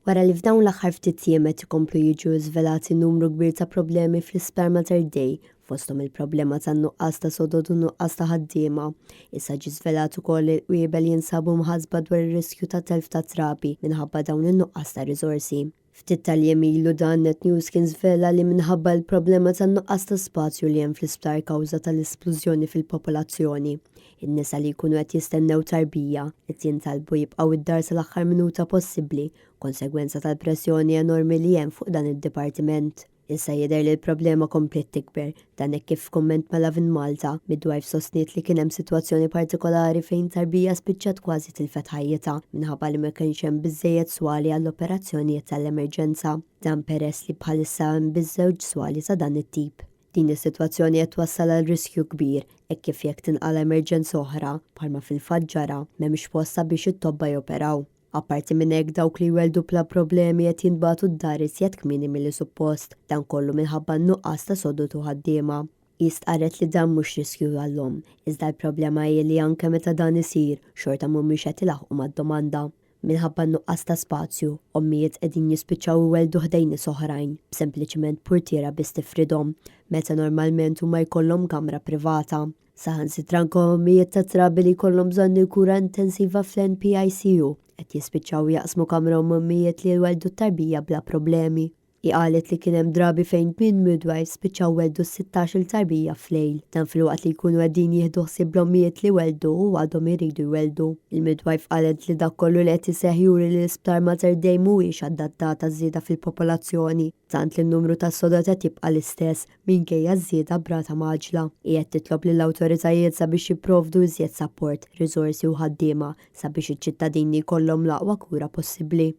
Wara li f'dawn l-aħħar ftit jiem qed ikomplu jiġu żvelati numru kbir ta' problemi fl-Isptar Mater Dei, fosthom il-problema tan-nuqqas ta' sodod u nuqqas ta' ħaddiema, issa ġie żvelat ukoll li l-qwiebel jinsabu mħassba dwar ir-riskju ta' telf ta' trabi minħabba dawn in-nuqqas ta' riżorsi. Ftit tal-jiem ilu dan Net News kien żvela li minħabba l-problema tan-nuqqas ta' spazju li hemm fl-isptar kawża tal-isplużjoni fil-popolazzjoni, in-nisa li jkunu qed jistennew tarbija qed jintalbu jibqgħu d-dar sal-aħħar minuta possibbli konsegwenza tal-pressjoni enormi li hemm fuq dan id-dipartiment. Issa jidher li l-problema kompliet tikber, dan hekk kif f'kumment ma' Lovin Malta, midwife sostniet li kien hemm sitwazzjoni partikolari fejn tarbija spiċċat kważi tilfet ħajjitha minħabba li ma kienx hemm biżżejjed swali għall-operazzjonijiet tal-emerġenza. Dan peress li bħalissa hemm biss żewġ swali ta' dan it-tip. Din is-sitwazzjoni qed twassal għal riskju kbir hekk kif jekk tinqala' emerġenza oħra, bħalma fil-fatt ġara, m'hemmx post sabiex it-tobba joperaw. Apparti minn hekk dawk li jwelldu bla problemi qed jintbagħtu d-dar iżjed kmieni milli suppost, dan kollu minħabba n-nuqqas ta' sodod u ħaddiema. Hi stqarret li dan mhux riskju għall-omm, iżda l-problema hi li anke meta dan isir, xorta mhumiex qed ilaħħqu mad-domanda. Minħabba n-nuqqas ta' spazju, ommijiet qegħdin jispiċċaw iwelldu ħdejn nies oħrajn, b'sempliċiment purtiera biss tifridhom, meta normalment huma jkollhom kamra privata. Saħansitra anke ommijiet ta' trabi li jkollhom bżonn il-kura intensiva fl-NPICU qed jispiċċaw jaqsmu kamra ma' ommijiet li jwelldu t-tarbija bla problemi. Hi qalet li kien hemm drabi fejn tmien midwives spiċċaw welldu s-sittax-il tarbija f'lejl. Dan filwaqt li jkunu qegħdin jieħdu ħsieb l-ommijiet li welldu u għadhom iridu jwelldu. Il-midwife qalet li dak kollu li qed iseħħ juri li l-Isptar Mater Dei mhuwiex adattat għaż-żieda fil-popolazzjoni, tant li n-numru ta' sodod qed jibqa' l-istess Minkejja ż-żieda b'rata mgħaġġla, hi qed titlob lill-awtoritajiet sabiex jipprovdu iżjed sapport, riżorsi u ħaddiema sabiex iċ-ċittadini jkollhom l-aqwa kura possibbli.